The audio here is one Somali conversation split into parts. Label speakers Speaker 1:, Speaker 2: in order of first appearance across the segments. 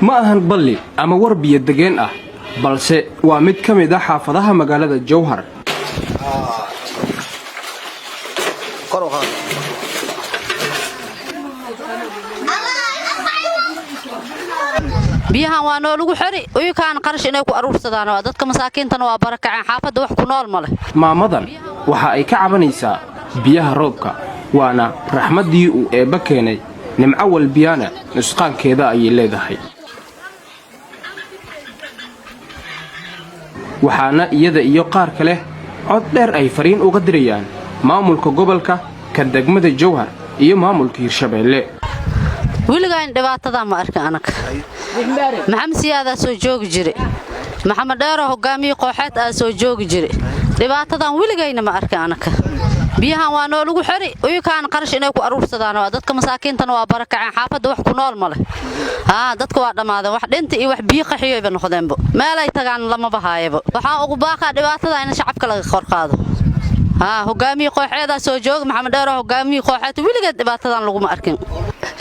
Speaker 1: Ma ahan balli ama war biyo degeen ah, balse waa mid ka mid ah xaafadaha magaalada Jowhar.
Speaker 2: Biyahan waa noolagu xeri, uyukaan qarash inay ku aruursadaan, waa dadka masaakiintana waa barakaceen. Xaafadda wax ku nool ma leh.
Speaker 1: Maamadan waxa ay ka cabanaysaa biyaha roobka, waana raxmaddii uu eebba keenay. Nimco walbiyana nusqaankeeda ayay leedahay, waxaana iyada iyo qaar kale cod dheer ay fariin uga dirayaan maamulka gobolka, ka degmada Jowhar iyo maamulka Hirshabeelle.
Speaker 2: Weligaan dhibaatadaa ma arkin anaga. Maxamed Siyaadaa soo joogi jire, Maxamed Dheeroo hogaamiye kooxeed aa soo joogi jire. Dhibaatadan weligayna ma arkin anaga. Biyahan waa noolagu xeri, uyukaan qarash inay ku aruursadaan, waa dadka masaakiintana waa barakaceen. Xaafadda wax ku nool ma leh. Haa, dadka waa dhammaadeen, wax dhinta iyo wax biyo qaxiyoyba noqdeenbo, meelay tagaan lama bahaayaba. Waxaan ugu baaqaa dhibaatada in shacabka laga korqaado. Haa, hogaamiye kooxeedaa soo jooga, Maxamed Dheeroo hogaamiye kooxeed, weligeed dhibaatadan laguma arkin.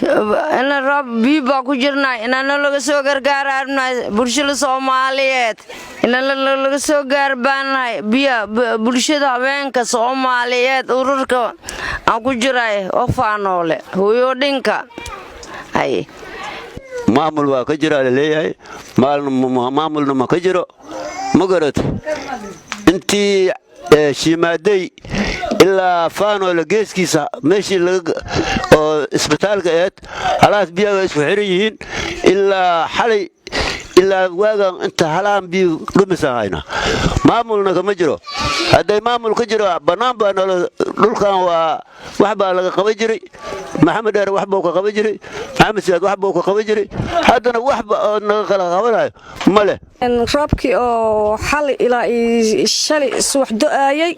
Speaker 3: Ina roob biyo baa ku jirnaa, inana laga soo gargaararnahay bulshada Soomaaliyeed, inana laga soo gaarbaannahay biya. Bulshada haweenka Soomaaliyeed, ururka aan ku jiray oo Faanoole hooyoodhinka.
Speaker 4: Maamul waa ka jiraa laleeyahay, maamulna ma ka jiro. Ma garat intii Shiimaadey ilaa Faanoole geeskiisa meeshii oo isbitaalka aheed, halaas biyaha waa isku xiran yihiin. Ilaa xalay ilaa waagan inta halaan biyu dhumisaan hayna, maamulna kama jiro. Hadday maamul ka jiro, bannaan baa nolo dhulkan waa wax baa laga qaban jiray. Maxamed Dheer wax buu ka qaban jiray, Maxamed Siyaad wax buu ka qaban jiray, haddana waxba oo naga kala qabanayo ma leh.
Speaker 5: Roobkii oo xali ilaa shalay subax do'aayay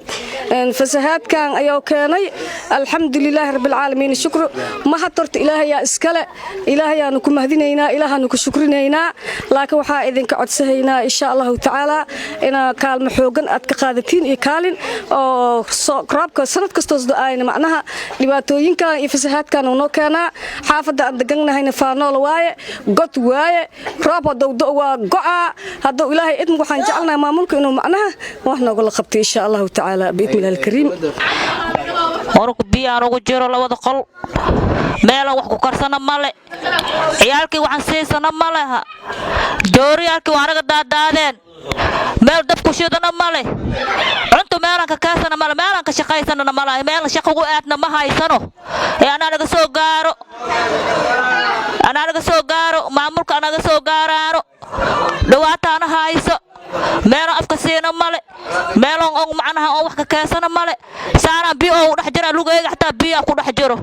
Speaker 5: fasahaadkan ayuu keenay. Alxamdulilaahi rabbilcaalamiin, shukru mahad horta Ilaahayaa iskale, Ilaahayaanu ku mahdinaynaa, Ilaahaanu ku shukrinaynaa. Laakiin waxaa idinka codsanaynaa, insha Allahu tacaala, inaa kaalmo xoogan aad ka qaadatiin iyo kaalin oo roobka sanad kastoos do'aayna macnaha dhibaatooyinkan iyo fasahaadkan uu noo keenaa. Xaafadda aan deganahayna Faanool waaye, god waaye. Roob hadduu do waa go'aa. Hadduu Ilaahay idmu, waxaan jecelnahay maamulka inuu macnaha wax noogala qabtay, insha Allahu tacaala, biidnillahi alkariim.
Speaker 6: Orku biyaan ugu jiro labada qol, meelan wax ku karsana male, ciyaalkii waxaan siisana ma leha, jooriyaalkii waa anaga daadaadeen, meel dab ku shidana male, cuntu meelan ka keensana male, meelan ka shaqaysanana malaha, meel shaqa ugu aadna ma haysano. Ee anaa naga soo gaaro, anaa naga soo gaaro, maamulka anaga soo gaaraano. Dhibaataana hayso, meelan afka siina male, meelan on macnaha oon wax ka keensana male. Saanaan biyo oo dhex jira, lugayga xataa biyaa ku dhex jiro.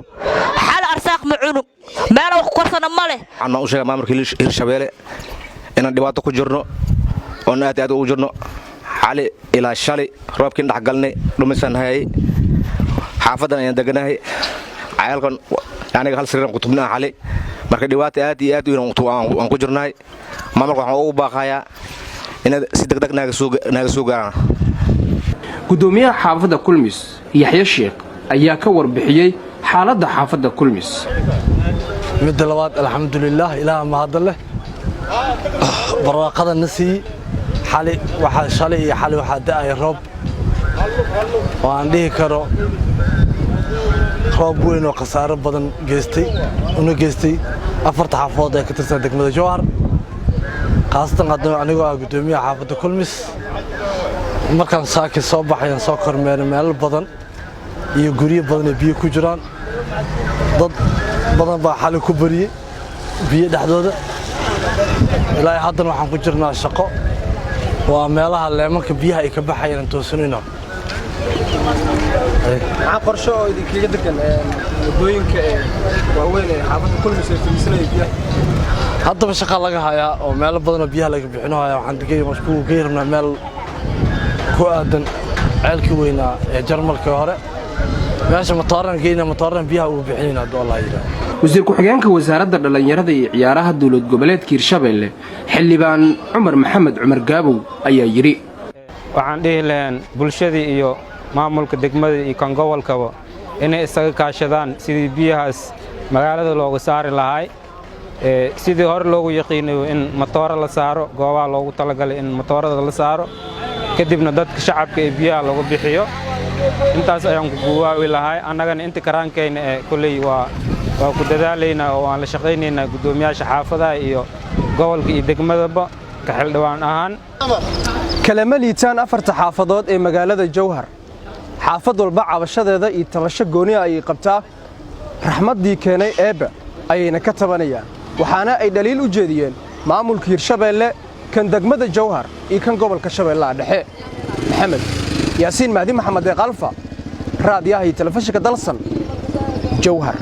Speaker 6: Xal arsaaq ma cunug, meelan wax ku karsana male.
Speaker 7: Waxaan u sheega maamulka Hirshabeelle inaan dhibaato ku jirno oon aad aad ugu jirno. Xali ilaa shalay roobkiin dhex galnay, dhumisaan hayay. Xaafaddan ayaan deganahay, cayaalkan aniga hal sariiran kutubnaa xali. Marka dhibaata aad iyo aad u aan ku jirnahay. Maamulka waxaan ugu baaqayaa inaad si degdeg naaga soo gaaraan.
Speaker 1: Gudoomiyaha xaafadda Kulmis, Yaxyo Sheekh, ayaa ka warbixiyey xaaladda xaafadda Kulmis.
Speaker 8: Midda labaad, alxamdulilaah, Ilaaha mahadda leh barwaaqada na siiyey. Xali waxaa, shalay iyo xali waxaa da'aya roob oo aan dhihi karo roob weyn oo khasaaro badan geystay, una geystay afarta xaafadood ee ka tirsan degmada Jowhar. Khaasatan hadda anigoo ah guddoomiyaha xaafadda Kulmis, markaan saaki soo baxayan soo kormeeray meelo badan iyo guryo badan ee biyo ku jiraan. Dad badan baa xali ku bariyey biyo dhexdooda. Ilaa haddana waxaan ku jirnaa shaqo, waa meelaha leemanka biyaha ay ka baxayaan toosinayno.
Speaker 9: Maxaa qorshe oo idinkaga degan wadooyinka ee waaweyn ee xaafadda Kulmis ee fadhiisanaya biyaha?
Speaker 8: Haddaba shaqa laga hayaa oo meelo badanoo biyaha laga bixino haya. Waxaan gey rabnaa meel ku aadan ceelkii weynaa ee Jarmalka hore, meesha matooran geyna, matooran biyaha ugu bixinayna, hadduu Allah yidhaahdo.
Speaker 1: Wasiir ku-xigeenka wasaaradda dhallinyarada iyo ciyaaraha dowlad goboleedka Hirshabeelle, Xildhibaan Cumar Maxamed Cumar Gaabow, ayaa yidhi:
Speaker 10: Waxaan dhihi lahayn bulshadii iyo maamulka degmada iyo kan gobolkaba Inay isaga kaashadaan sidii biyahaas magaalada looga saari lahaay, sidii hore loogu yaqiinayo in matooro la saaro, goobaha loogu talagalay in matoorada la saaro, kadibna dadka shacabka ee biyaha lagu bixiyo. Intaas ayaan ku guwaawi lahay. Annagana inta karaankayna ee kolley waa ku dadaalaynaa oo waan la shaqaynaynaa guddoomiyaasha xaafadaha iyo gobolka iyo degmadaba ka xildhibaan ahaan.
Speaker 9: Kalama liitaan afarta xaafadood ee magaalada Jowhar. Xaafad walba cabashadeeda iyo tabasho gooniya ayay qabtaa. Raxmaddii keenay Eebbe ayayna ka tabanayaan, waxaana ay dhaliil u jeediyeen maamulka Hirshabeelle, kan degmada Jowhar iyo kan gobolka Shabeellaha Dhexe. Maxamed Yaasiin Mahdi, Maxamed Deeqalfa, raadiyaha iyo telefishinka Dalsan, Jowhar.